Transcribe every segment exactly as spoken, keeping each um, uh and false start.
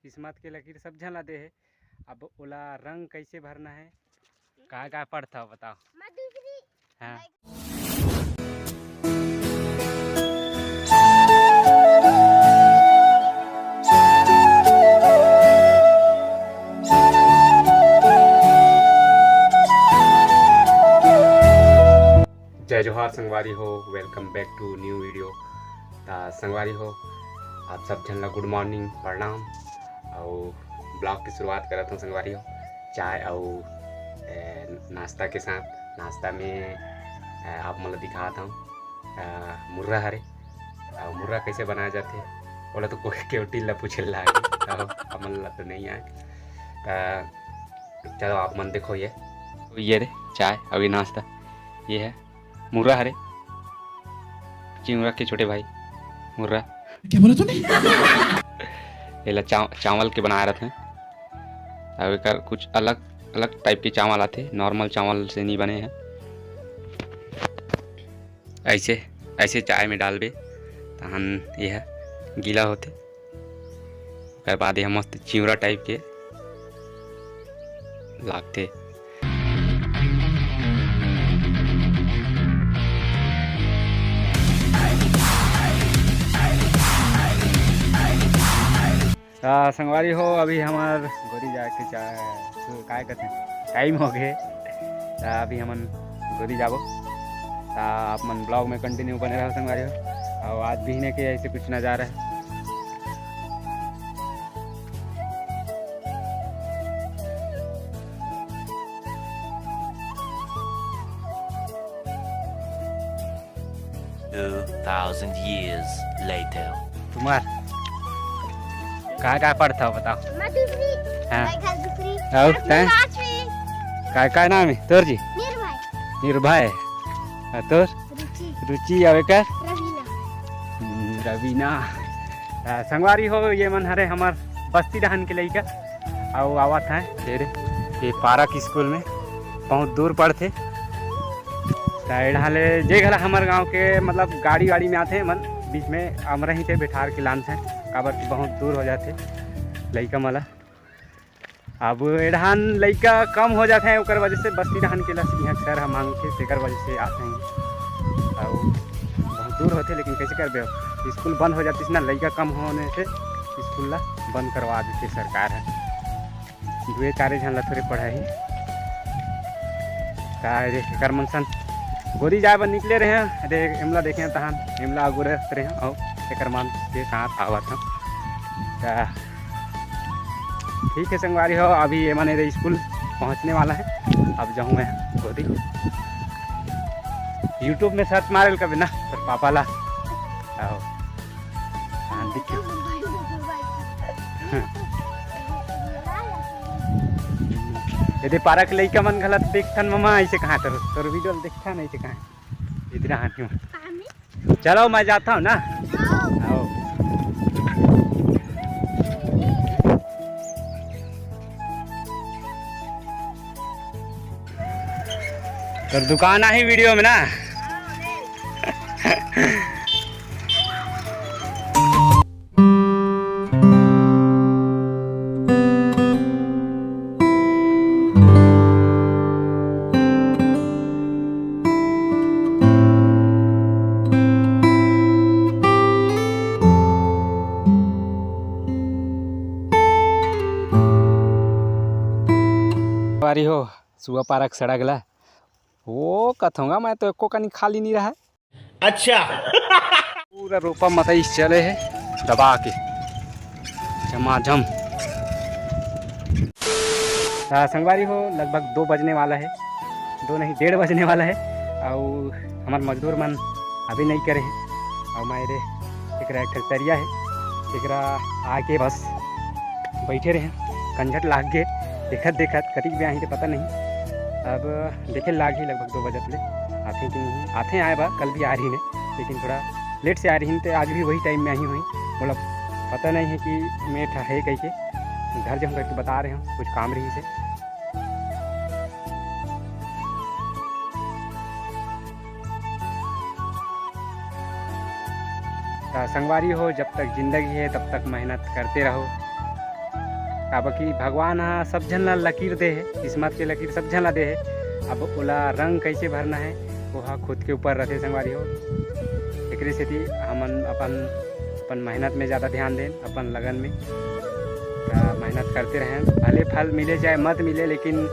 किस्मत के लकीर सब झन ला दे हे। अब ओला रंग कैसे भरना है, काय काय पढ़थव बताओ। हाँ। जय जोहार संगवारी हो, welcome back to new video। त संगवारी हो, आप सब झन ला good morning, प्रणाम। अउ vlog की शुरुआत करत हूँ संगवारी हो, चाय अउ, ए, नाश्ता के साथ। नाश्ता में, ए, आप मन ला दिखात हूँ, अ, मुर्रा हरे। अउ मुर्रा कैसे बनाया जाथे, ओला तो कोई केवटी ला पूछे लागे, अउ हमन ला तो नहीं आए। त चलो आप मन देखो ये, ये रे चाय अउ ये नाश्ता, ये है मुर्रा हरे, चिंगरा के छोटे भाई मुर्रा। क्या बोला तूने? एला चा-, चावल के बनाए रथे, अउ एकर कुछ अलग, अलग type के चावल आथे, normal चावल से नहीं बने हैं। ऐसे, ऐसे चाय में डालबे, तहन यह गीला होथे। ओकर बाद यह मस्त चिवड़ा type के लागथे। त संगवारी हो, अभी हमर गोदी जाए के चा-, सु-, काय कहते हैं, time हो गए। त अभी हमन गोदी जाबो। त आप मन vlog में continue बने रहो संगवारी हो। अउ आज बिहने के ऐसे कुछ नजारा है। Two thousand years later. तुम्हार काय काय पढ़थव बताओ। मैं दूसरी, हाँ। मैं घर दूसरी, अउ मैं तैं? पाँचवीं। काय काय नाम है तोर जी? निर्भय। निर्भय। अउ तोर? रुचि। रुचि, अउ एकर? रवीना। हम्म, रवीना। आ, संगवारी हो, ये मन हरे हमर बस्ती डहन के लइका। अउ आवत है फिर ये पारक स्कूल में, बहुत दूर पड़थे। त एढ़ा ले जे घला हमर गांव के, मतलब, गाड़ी वाड़ी में आथे मन, बीच में अमरही से बैठार के लानथे, काबर कि बहुत दूर हो जाथे लइका मन ला। अब एढ़ान लइका कम हो जाथे, ओकर वजह से बस्ती डहन के ला सिंहक सर ह मांगथे, तेकर वजह से आथे। अउ बहुत दूर होथे, लेकिन कैसे करबे, अब स्कूल बंद हो जातिस ना, लइका कम होने से स्कूल ला बंद करवा देथे सरकार ह। दुए चारे झन ला थोरे पढ़ाही। का रे, एकर मन सन गोदी जाए बर निकले रहे हैं। अरे, एमला देखे तहान, एमला अगुरत रहे हैं, अउ एकर मन के साथ आवत हम। त ठीक है संगवारी हो, अभी ये मन एदे स्कूल पहुँचने वाला है, अब जाऊँ मैं गोदी। YouTube में search मारे ल कभी ना, तोर पापा ला। आओ। हाँ, दिखे। एदे पारक लइका मन घला देखथन ममा, ऐसे कहाँ तोर, तोर video ल देखथन, ऐसे कहाँ? इधर हाथ में। चलो, मैं जाता हूँ ना। आओ। तोर दुकान आही video में ना। संगवारी हो, सुआ पारक सड़क ला, वो कथोंगा मैं तो एको कनी खाली नहीं रहा। अच्छा। पूरा रोपा मतई चले हे दबा के झमाझम। त संगवारी हो, लगभग दो बजने वाला है, दो नहीं, डेढ़ बजने वाला है। अउ हमर मजदूर मन अभी नहीं करे हैं। अउ मैं रे एकरा एक ठन तरिया है, एकरा आके बस बैठे रहे, कंझट लाग गे, देखत देखत कतिक बे आही ते पता नहीं। अब देखे लाग ही लगभग दो बजत ले आथे कि नहीं आथे, आए बा कल भी आ रही ने, लेकिन थोड़ा लेट से आ रही ते आज भी वही टाइम में आही हुई। बोला पता नहीं है कि मेठ है कह के, घर जाऊँ करके बता रहे हूँ, कुछ काम रही से। त संगवारी हो, जब तक जिंदगी है तब तक मेहनत करते रहो। काबर कि भगवान ह सब झन ला लकीर दे हे, किस्मत के लकीर सब झन ला दे हे। अब ओला रंग कैसे भरना है, वो ह खुद के ऊपर रथे संगवारी हो। एकरे सेती हमन अपन, अपन मेहनत में ज़्यादा ध्यान देन, अपन लगन में। त मेहनत करते रहें, भले फल मिले चाहे मत मिले, लेकिन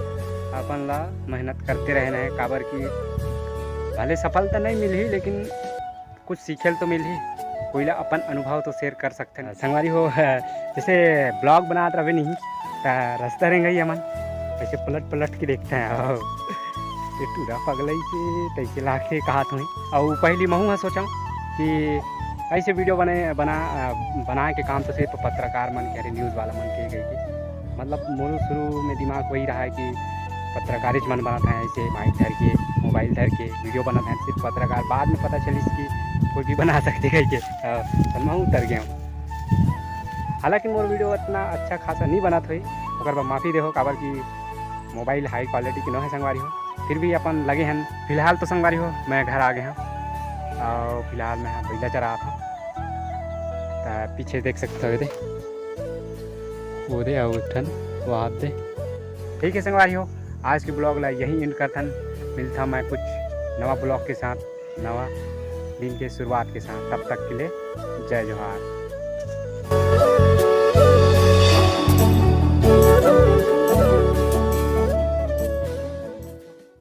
अपन ला मेहनत करते रहना है। काबर कि भले सफलता नहीं मिलही, लेकिन कुछ सीखे ल तो मिलही, कोई ला अपन अनुभव तो share कर सकथन। संगवारी हो, जैसे vlog बनात रहे नहीं, त रास्ता रेंगई हमन ऐसे पलट पलट के देखते हैं, "ओ, ये टूरा पगलई के तैसे लागथे," कहात हुई। और पहली महू हा सोचा कि ऐसे video बने, बना, अ, बना के काम तो सिर्फ पत्रकार मन के, अरे news वाला मन के गई के। मतलब मोर शुरू में दिमाग वही रहा है कि पत्रकारिच मन बनात हैं, ऐसे mic धर के, mobile धर के video बनात हैं, सिर्फ पत्रकार। बाद में पता चलिस कि कोई भी बना सकथे कह के, अ, त महू उतर गया हूँ। हालांकि मोर video इतना अच्छा खासा नहीं बनत होई, ओकर बर माफ़ी देहो, काबर कि mobile high quality के नोहे संगवारी हो। फिर भी अपन लगे हन, फिलहाल तो संगवारी हो मैं घर आ गए हूँ, और फिलहाल मैं बइला चरात हूँ। त पीछे देख सकते हो, दे वो दे, और एक ठन वहाँ दे। ठीक है संगवारी हो, आज के vlog ला यहीं end करथन। मिलता मैं कुछ नवा vlog के साथ, नवा दिन के शुरुआत के साथ। तब तक के लिए जय जोहार।